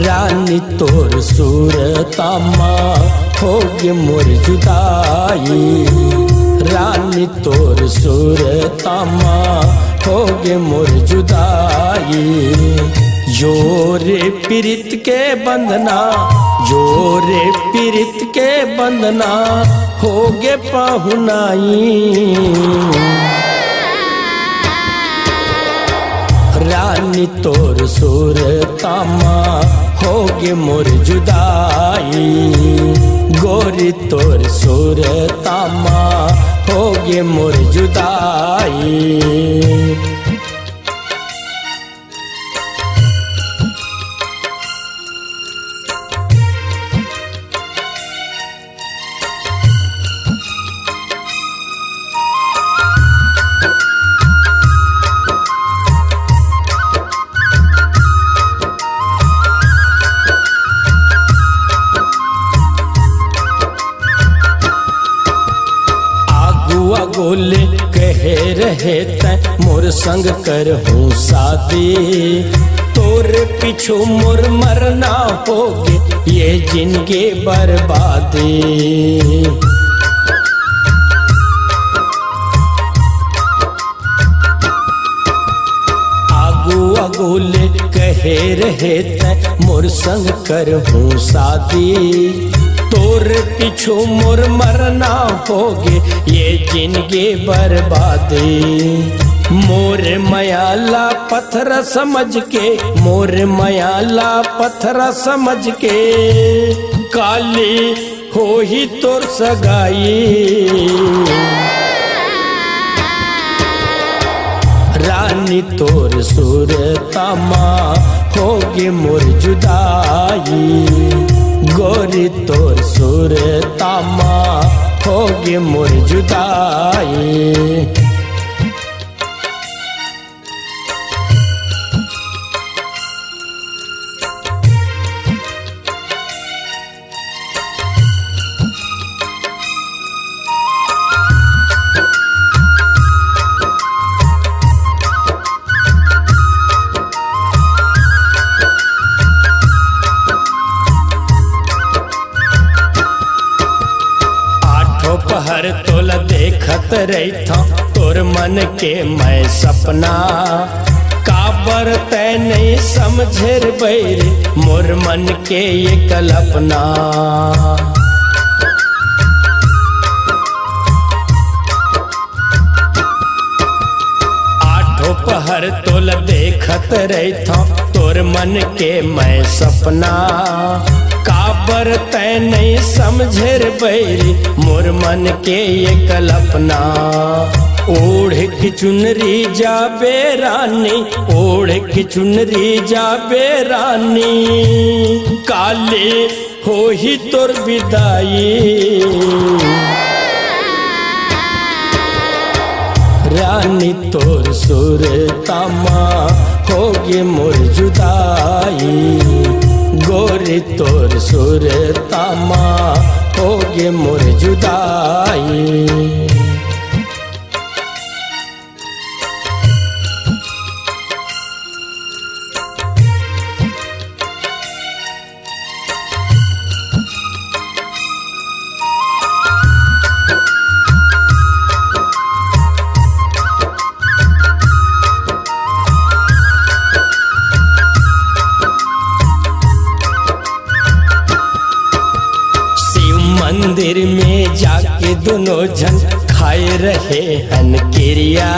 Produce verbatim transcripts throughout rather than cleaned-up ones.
रानी तोर सुरता मा होगे मोर जुदाई, रानी तोर सुरता मा होगे मोर जुदाई। जोरे पीरित के बंधना, जोरे पीरित के बंधना होगे पहुनाई। रानी तोर सुरता मा होगे मोर जुदाई, गोरी तोर सुरता मा होगे मोर जुदाई। आगू आगू ले कहे रहे तैं मोर संग करहूँ शादी, तोर पीछू मोर मरना होगे ये जिनगी बर्बादी। आगू आगू ले कहे रहे तैं मोर संग करहूँ शादी, तोर पीछू मोर मरना होगे ये जिनगी बर्बादी। मोर मया ला पथरा समझ के, मोर मया ला पथरा समझ के, काली होही तोर सगाई। रानी तोर सुरता मा होगे मोर जुदाई, गोरी तोर सुरता मा होगे मोर जुदाई। आठों पहर तोला देखत रहिथौं, तोर मन के मैं सपना। काबर तैं नइ समझे रे बइरी, मोर मन के ये कल्पना। आठों पहर तोला देखत रहिथौं, तोर मन के मैं सपना। काबर तैं नइ समझे रे बइरी, मोर मन के ये कल्पना। ओढ़ के चुनरी जाबे रानी, ओढ़ के चुनरी जाबे रानी, काली होही तोर बिदाई। रानी तोर सुरता मा होगे मोर जुदाई, गोरी तोर सुरता मा होगे मोर जुदाई। शिव मंदिर में जाके दोनों झन खाए रहे हन किरिया।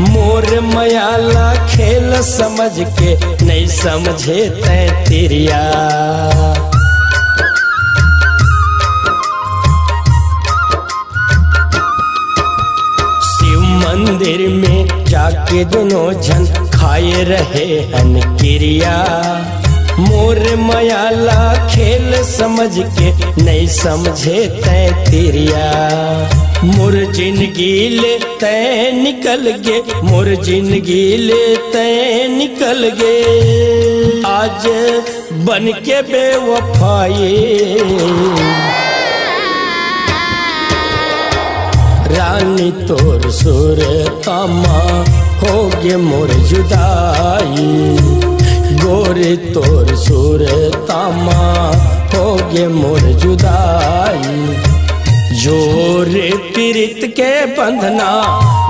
मोर मया ला खेल समझ के नइ समझे तैं तिरिया। शिव मंदिर में जाके दोनों झन खाए रहे हन किरिया। मोर मया ला खेल समझ के नइ समझे तैं तिरिया। मोर जिनगी ले तैं निकल गे, मोर जिनगी ले तैं निकल गे। आज बन के बेवफाई। रानी तोर सुरता मा होगे मोर जुदाई, गोरी तोर सुरता मा होगे मोर जुदाई। जोरे पीरित के बंधना,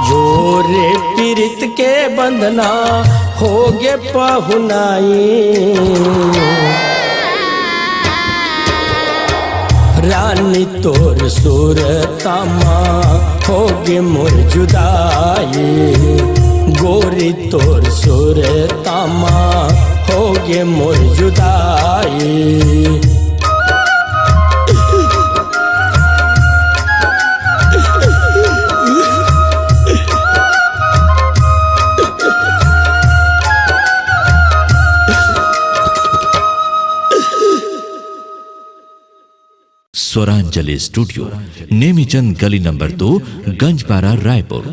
जोरे पीरित के बंधना होगे पहुनाई। रानी तोर सुरता मा होगे मोर जुदाई। गोरी तोर सुरता मा होगे मोर जुदाई। स्वरांजलि स्टूडियो, नेमीचंद गली नंबर दो, गंजपारा, रायपुर।